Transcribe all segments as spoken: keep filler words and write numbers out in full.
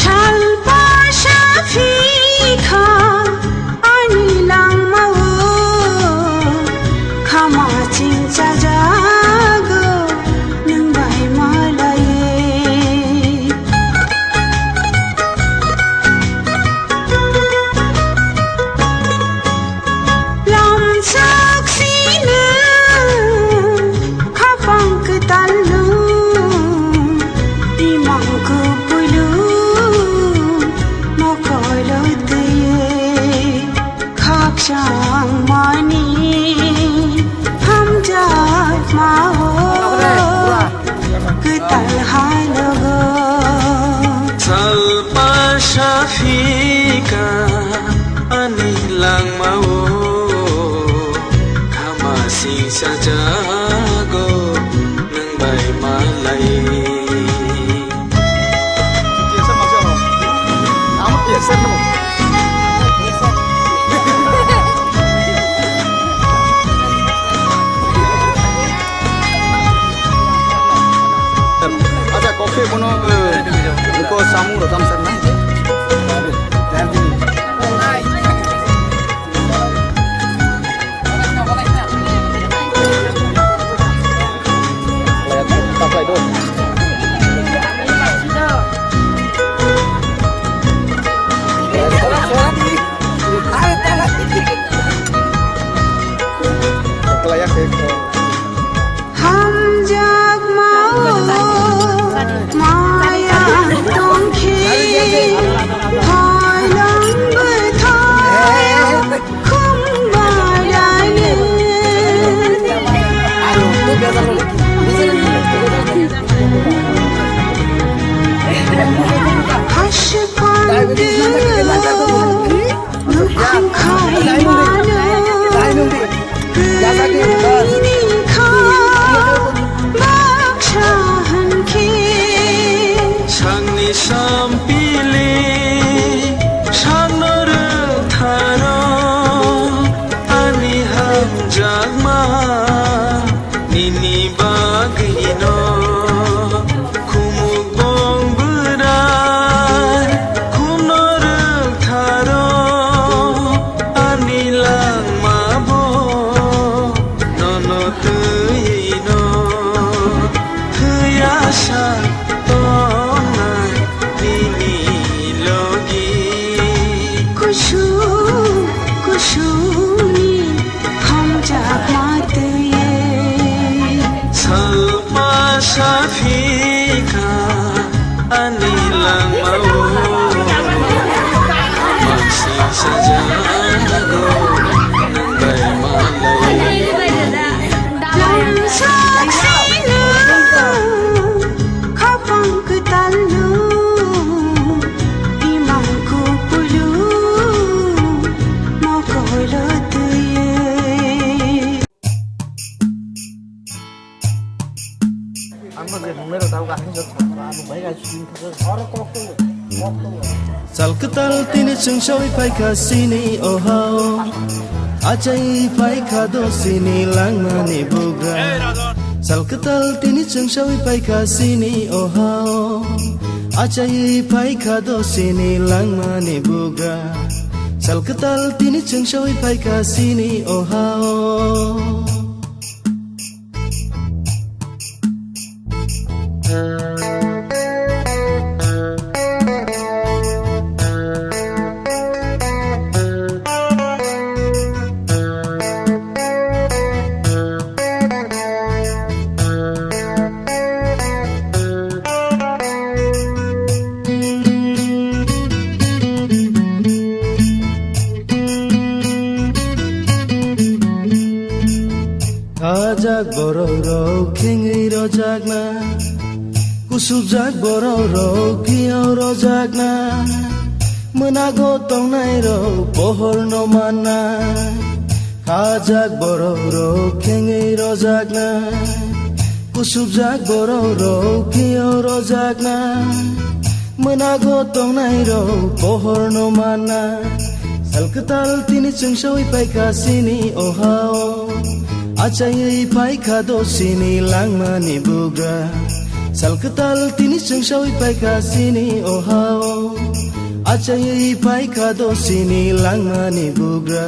Salpa saphi kha ani langmao, khama chingchajago nwng bai malai. Lamsak sina khapang kwtalno, imang kupuilu mokoilo twiwi khakchang mani hamjak mao. Kwtal halogo. Salpa saphika ani langmao, khama singsa jago nwng bai malai. Acha, kok se bono, eh, ko samung rokam sar na. Hamjakmao maya tongkhe, hoilang bwthar khumbarani. Hashpang Sangni sampili, sangno rwngtharo, ani hamjakma, nini bagwino. Khumuk bong bwrai khumno rwngtharo, ani langma bo nono twiwi no thwiya sa tongnai nini logi. Kusung kusungni hamjakma twiwi. Salpa saphika ani langmao, mansi sajago nang bai malai. Lamsak sina khapang kwtalno, imang kupuilu mokoilo twiwi. Sal kwtal tini chwng sawi phaikha sini ohao, achai phaikha do sini langmani bugra. Sal kwtal tini chwng sawi phaikha sini ohao, achai phaikha do sini langmani bugra. Sal kwtal tini chwng sawi phaikha sini ohao. Rok khengwi rojakna, kusubjak borok rok phiyok rojakna, mwnago tongnai rok pohor no manna, khajak borok rok khengwi rojakna, kusubjak borok rok phiyok rojakna, mwnago tongnai rok pohor no manna. Sal kwtal tini chwng sawi paikha sini o hao, achaiwi paikha do sini langmani bugra. Sal kwtal tini chwng sawi paikha sini o hao, achaiwi paikha do sini langmani bugra.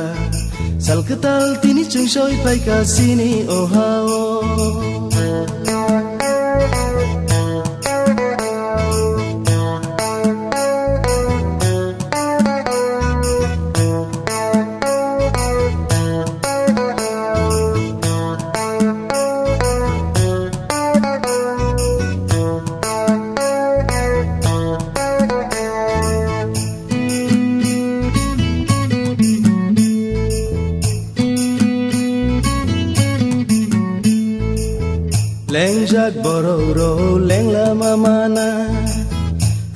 Sal kwtal tini chwng sawi paikha sini o hao. Lengjak borok rok lengla ma mana,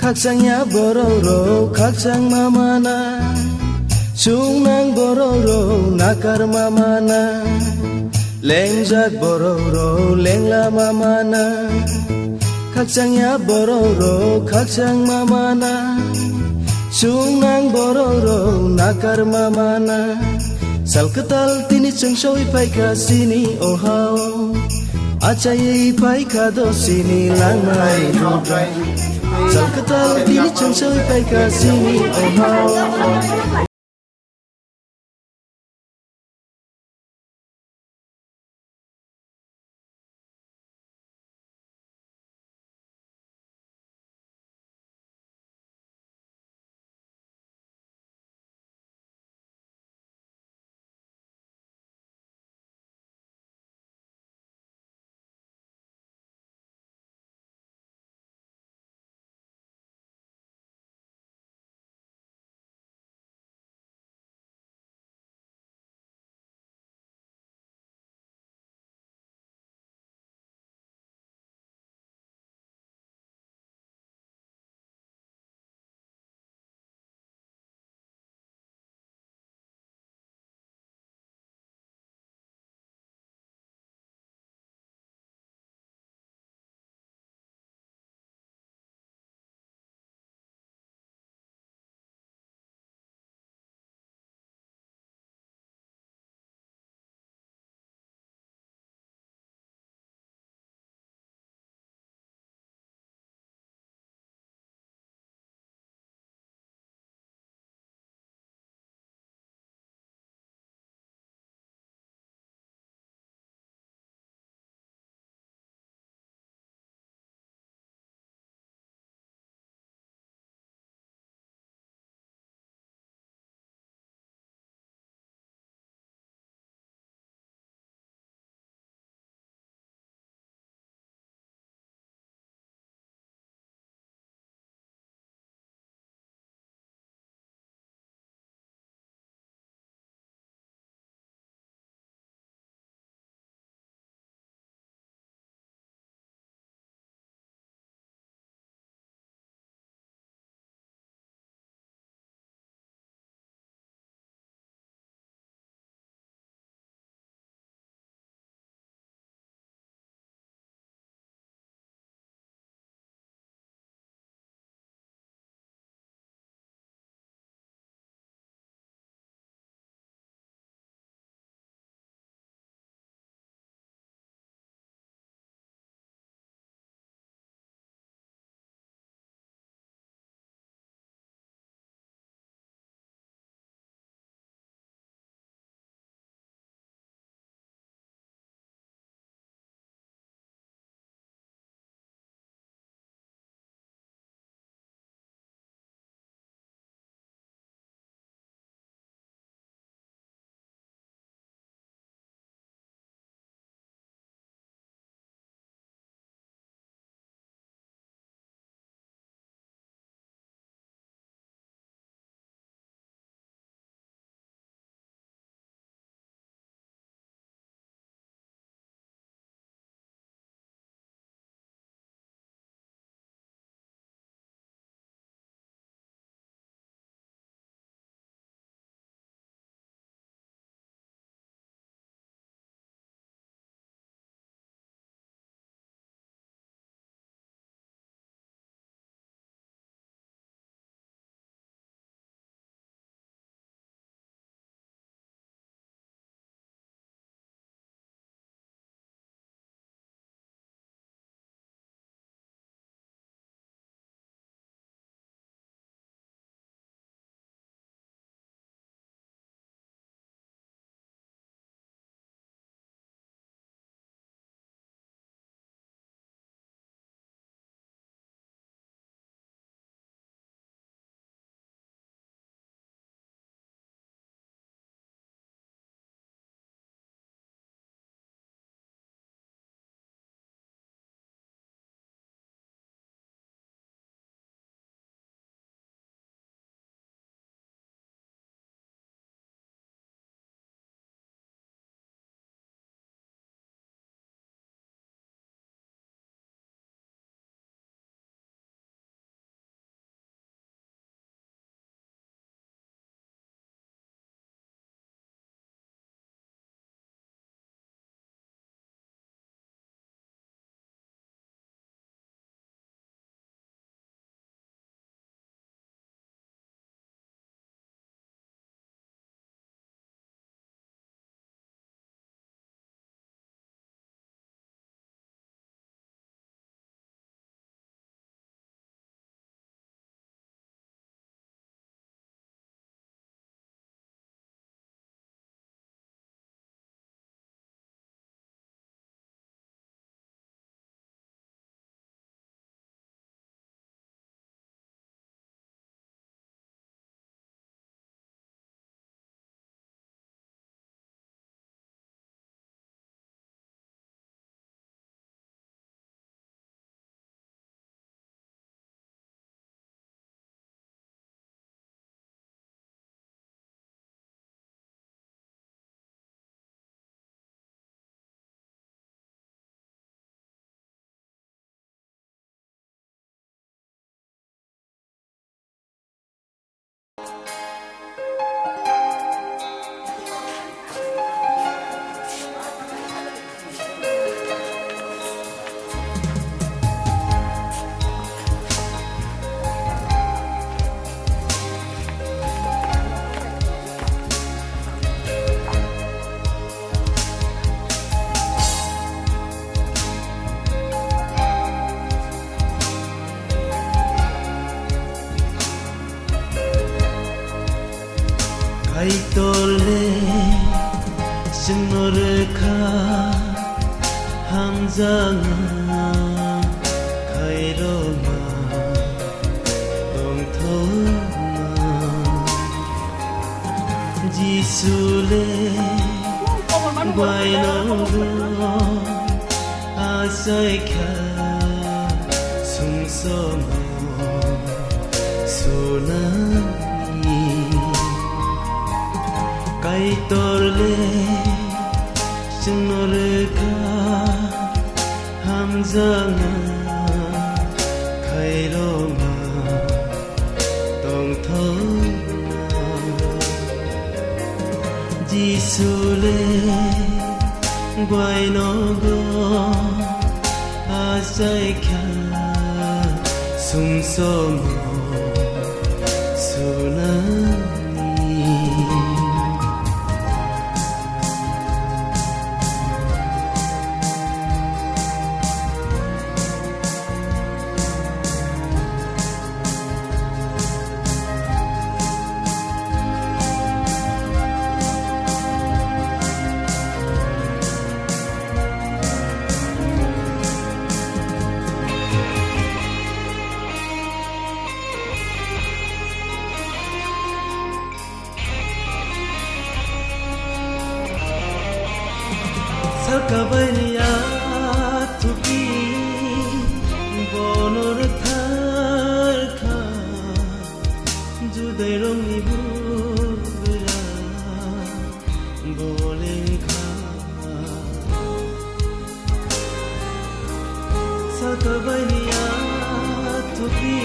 khakchangya borok rok khakchang ma mana, chungnang borok rok nakar ma mana. Lengjak borok rok lengla ma mana, khakchangya borok rok khakchang ma mana, chungnang borok rok nakar ma mana. Sal kwtal tini chwng sawi paikha sini o hao, achaiwi paikha do sini langmani bugra. Sal kwtal tini chwng sawi paikha sini o hao. Kaitor le chwngno rwkha hamjakma, khairokma, tongthokma. Jisu le baino achaikha sumsomo sunani. Kaitor le chwngno rwkha hamjakma, khairokma, tongthokma. Jisu le baino achaikha sumsomo sunani. Sakabaini athupi bono rwtharkha, Judairokni bugra bolengkha. Sakabaini athupi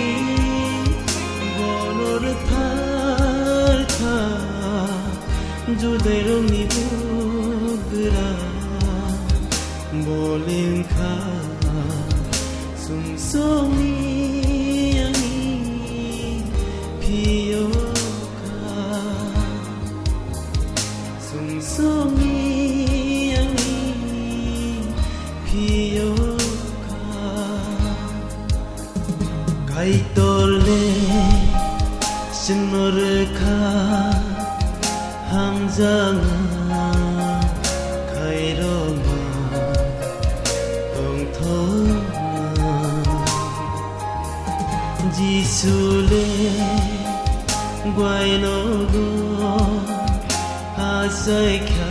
bono rwtharkha, Judairokni bugra bolengkha. Sumsokni ani phiyokha. Sumsokni ani phiyokha. Kaitor le chwngno rwkha hamjakma, khairokma, tongthokma. Jisu le baino achaikha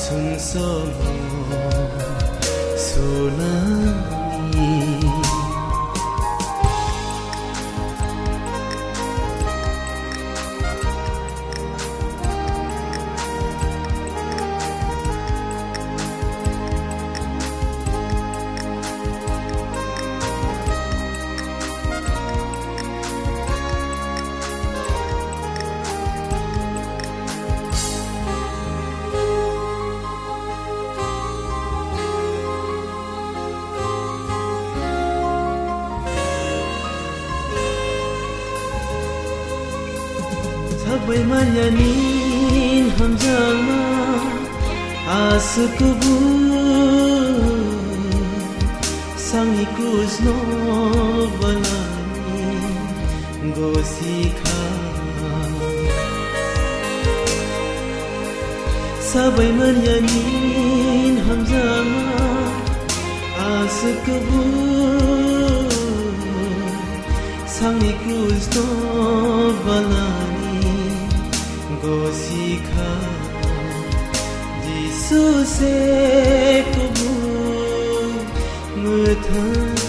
sumsomo sunani. Sabai Mariani hamjakma aswk kubui sangni krusno banani gosikha. Sabai Mariani hamjakma aswk kubui sangni krusno banani gosikha. Jisu se kubui mwthangna,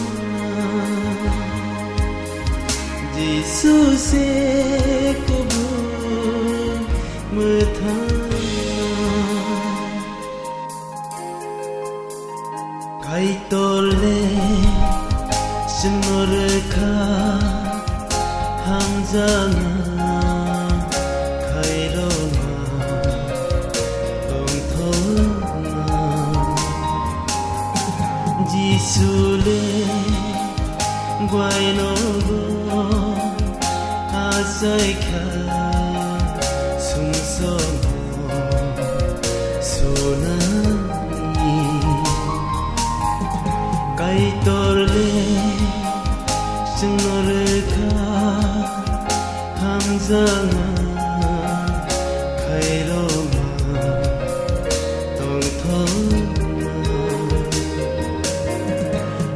Jisu se kubui mwthangna. Kaitor le chwngno rwkha Hamjakma khairokma tongthokma Jisu le guainogo achaikha sumsomo sunani. Kaitor le chwngno rwkha hamjakma khairokma tongthokma.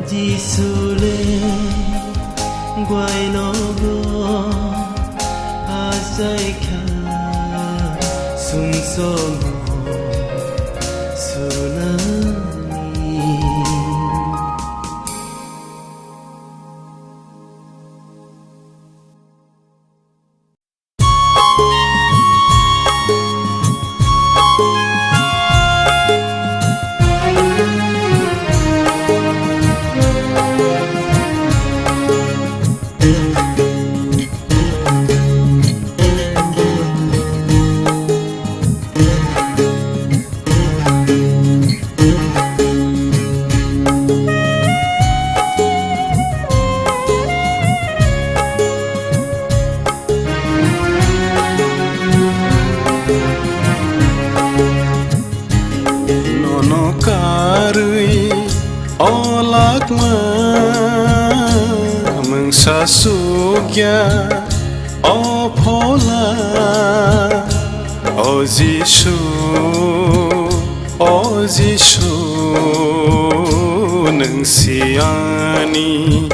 Jisu le guainogo achaikha sumsomo sunani. Nono karwi o lakma mungsa sukya o phola, o Jisu, o Jisu, nwng si ani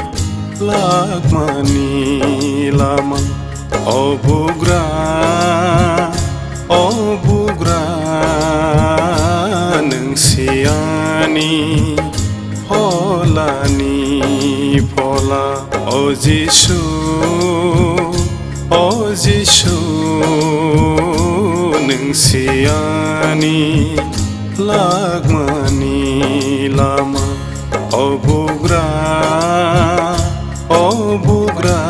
lakmani lama. O bugra, o bugra, nwng si ani pholani phola. O Jisu, o Jisu, nwng si ani lakmani lama. O bugra, o bugra,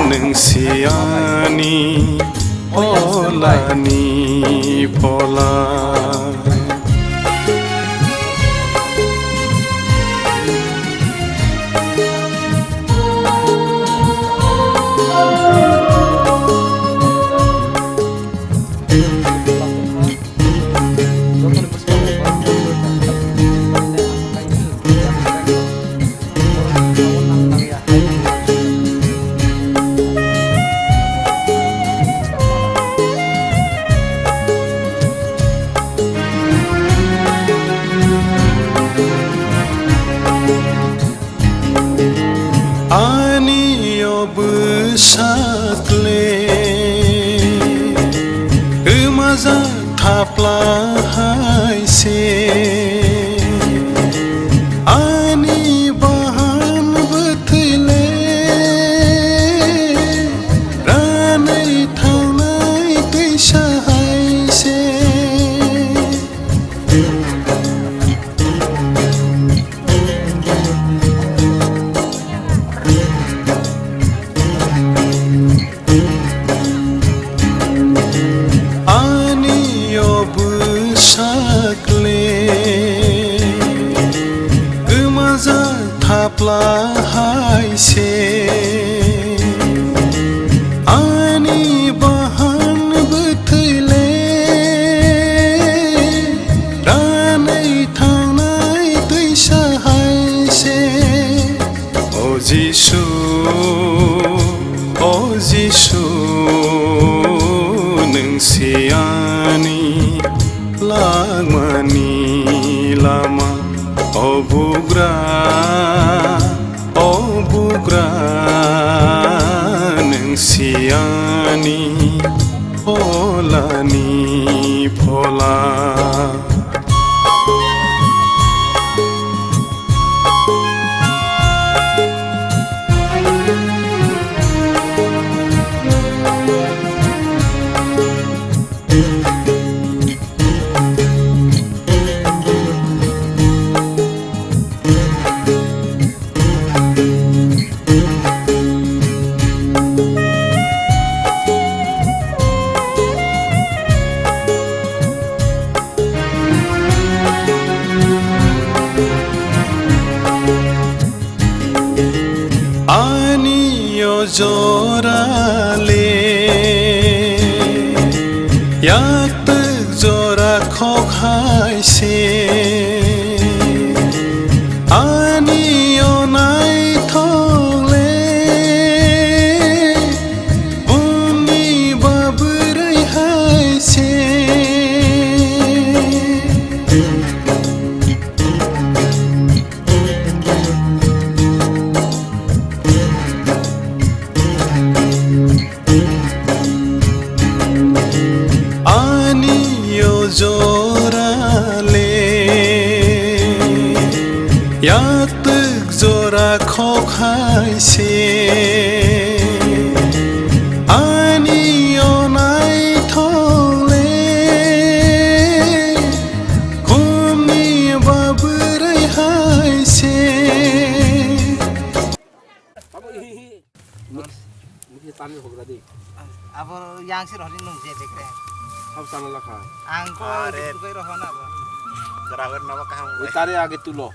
nwng si ani pholani phola. Ani o bwsak le rwmajak thapla hai se, ani bahan bwthwi le ranwi thangnai twisa hai se. Ani o bwsak le kwmajak thapla hai se, ani bahan bwthwi le ranwi thangnai twisa hai se. O Jisu, o Jisu, nwng si ani langmani lama. O bugra, o bugra, nwng si ani pholani phola. Yaktwk jora khok hai se, ani o naithok le, khumni ba bwrwi hai se. Mix, mix tani hogra di. Abo yang sir hori nung je bekre. Sab sana lakha. Ang ko Are. Dukai roho na bo. Kerawer nama kaham. Tari age tulo.